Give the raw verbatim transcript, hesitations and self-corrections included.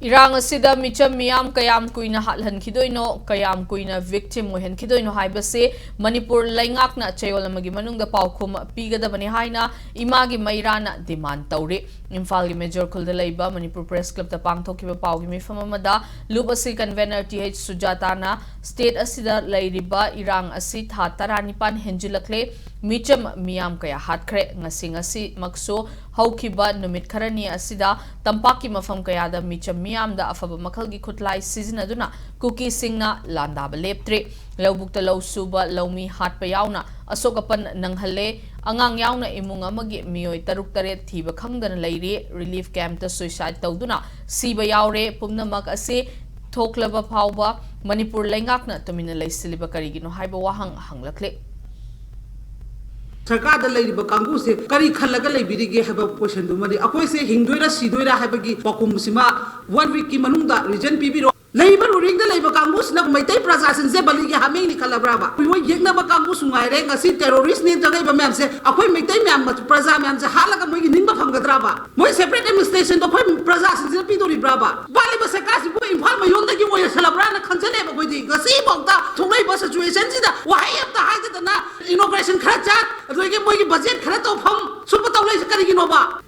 ꯏꯔꯥꯡ ꯑꯁꯤꯗ ꯃꯤꯆꯝ ꯃꯤꯌꯥꯝ ꯀꯌꯥꯝ ꯀꯨꯏꯅ ꯍꯥꯠꯍꯟꯈꯤꯗꯣꯏꯅꯣ, ꯀꯌꯥꯝ ꯀꯨꯏꯅ victim ꯑꯣꯏꯍꯟꯈꯤꯗꯣꯏꯅꯣ ꯍꯥꯏꯕꯁꯤ ꯃꯅꯤꯄꯨꯔ ꯂꯩꯉꯥꯛꯅ ꯆꯌꯣꯜ ꯑꯃꯒꯤ ꯃꯅꯨꯡꯗ ꯄꯥꯎꯈꯨꯝ ꯄꯤꯒꯗꯕꯅꯤ ꯍꯥꯏꯅ ꯏꯃꯥꯒꯤ ꯃꯩꯔꯥꯅ demand ꯇꯧꯔꯤ꯫ ꯏꯝꯐꯥꯜꯒꯤ ꯃꯦꯖꯣꯔ ꯈꯨꯜꯗ ꯂꯩꯕ ꯃꯅꯤꯄꯨꯔ ꯄ꯭ꯔꯦꯁ ꯀ꯭ꯂꯕꯇ ꯄꯥꯡꯊꯣꯛꯈꯤꯕ ꯄꯥꯎꯒꯤ ꯃꯤꯐꯝ ꯑꯃꯗ ꯂꯨꯞ ꯑꯁꯤ convener ꯇꯤ ꯑꯩꯆ ꯁꯨꯖꯥꯇꯥꯅ state ꯑꯁꯤꯗ ꯂꯩꯔꯤꯕ ꯏꯔꯥꯡ ꯑꯁꯤ ꯊꯥ ꯇꯔꯥꯅꯤꯄꯥꯟ ꯍꯦꯟꯖꯤꯜꯂꯛꯂꯦ, ꯃꯤꯆꯝ ꯃꯤꯌꯥꯝ ꯀꯌꯥ ꯍꯥꯠꯈ꯭ꯔꯦ꯫ ꯉꯁꯤ, ꯉꯁꯤꯃꯛꯁꯨ ꯍꯧꯈꯤꯕ ꯅꯨꯃꯤꯠ ꯈꯔꯅꯤ ꯑꯁꯤꯗ ꯇꯝꯄꯥꯛꯀꯤ ꯃꯐꯝ ꯀꯌꯥꯗ ꯃꯤꯆꯝ ꯃꯤꯌꯥꯝꯗ ꯑꯐꯕ ꯃꯈꯜꯒꯤ ꯈꯨꯠꯂꯥꯏ ꯁꯤꯖꯤꯟꯅꯗꯨꯅ ꯀꯨꯀꯤꯁꯤꯡꯅ ꯂꯥꯟꯗꯥꯕ ꯂꯦꯞꯇ꯭ꯔꯤ꯫ ꯂꯧꯕꯨꯛꯇ ꯂꯧ ꯁꯨꯕ ꯂꯧꯃꯤ ꯍꯥꯠꯄ ꯌꯥꯎꯅ ꯑꯁꯣꯛ ꯑꯄꯟ ꯅꯪꯍꯜꯂꯦ꯫ ꯑꯉꯥꯡ ꯌꯥꯎꯅ ꯏꯃꯨꯡ ꯑꯃꯒꯤ ꯃꯤꯑꯣꯏ ꯇꯔꯨꯛ ꯇꯔꯦꯠ ꯊꯤꯕ ꯈꯪꯗꯅ ꯂꯩꯔꯤ꯫ Relief campꯇ suicide ꯇꯧꯗꯨꯅ ꯁꯤꯕ ꯌꯥꯎꯔꯦ꯫ ꯄꯨꯝꯅꯃꯛ ꯑꯁꯤ ꯊꯣꯛꯂꯕ ꯐꯥꯎꯕ ꯃꯅꯤꯄꯨꯔ ꯂꯩꯉꯥꯛꯅ ꯇꯨꯃꯤꯟꯅ ꯂꯩꯁꯤꯜꯂꯤꯕ ꯀꯔꯤꯒꯤꯅꯣ ꯍꯥꯏꯕ ꯋꯥꯍꯪ ꯍꯪꯂꯛꯂꯤ꯫ ꯁꯔꯀꯥꯔꯗ ꯂꯩꯔꯤꯕ ꯀꯥꯡꯕꯨꯁꯦ ꯀꯔꯤ ꯈꯜꯂꯒ ꯂꯩꯕꯤꯔꯤꯒꯦ ꯍꯥꯏꯕ questionꯗꯨꯃꯗꯤ, ꯑꯩꯈꯣꯏꯁꯦ ꯍꯤꯡꯗꯣꯏꯔꯥ ꯁꯤꯗꯣꯏꯔꯥ ꯍꯥꯏꯕꯒꯤ ꯄꯥꯎꯈꯨꯝꯁꯤꯃ one weekꯀꯤ ꯃꯅꯨꯡꯗ reason ꯄꯤꯕꯤꯔꯣ꯫ ꯂꯩꯕ ꯔꯨꯔꯤꯡꯗ ꯂꯩꯕ ꯀꯥꯡꯕꯨꯁꯤꯅ ꯃꯩꯇꯩ ꯄ꯭ꯔꯖꯥꯁꯤꯡꯁꯦ ꯕꯂꯤꯒꯤ ꯍꯥꯃꯦꯡꯅꯤ ꯈꯜꯂꯕ꯭ꯔꯥꯕ? ꯃꯣꯏ ꯌꯦꯛꯅꯕ ꯀꯥꯡꯕꯨꯁꯨ ꯉꯥꯏꯔꯦ, ꯉꯁꯤ terroristꯅꯦꯅ ꯆꯪꯉꯛꯏꯕ ꯃꯌꯥꯝꯁꯦ ꯑꯩꯈꯣꯏ ꯃꯩꯇꯩ ꯃꯌꯥꯝ, ꯄ꯭ꯔꯖꯥ ꯃꯌꯥꯝꯁꯦ ꯍꯥꯠꯂꯒ ꯃꯣꯏꯒꯤ ꯅꯤꯡꯕ ꯐꯪꯒꯗ꯭ꯔꯥꯕ? ꯃꯣꯏ separate administrationꯗꯣ ꯑꯩꯈꯣꯏ ꯄ꯭ꯔꯖꯥꯁꯤꯡꯁꯤꯅ ꯄꯤꯗꯣꯔꯤꯕ꯭ꯔꯥꯕ? ꯄꯥꯜꯂꯤꯕ ꯁꯔꯀꯥꯔꯁꯤꯕꯨ ꯏꯝꯐꯥꯜ ꯃꯌꯣꯟꯗꯒꯤ ꯑꯣꯏꯔꯁꯜꯂꯕ꯭ꯔꯥꯅ ꯈꯟꯖꯜꯂꯦꯕ ꯑꯩꯈꯣꯏꯗꯤ꯫ ꯉꯁꯤꯐꯥꯎꯗ ꯊꯣꯛꯂꯛꯏꯕ situationꯁꯤꯗ ꯋꯥꯍꯩ ꯑꯝꯇ ꯍꯥꯏꯗꯗꯅ inauguration ꯈꯔ ꯆꯠ, ꯑꯗꯨꯗꯒꯤ ꯃꯣꯏꯒꯤ budget ꯈꯔ ꯇꯧꯐꯝ ꯁꯨꯝꯕ ꯇꯧ ꯂꯩꯁꯦ ꯀꯔꯤꯒꯤꯅꯣꯕ?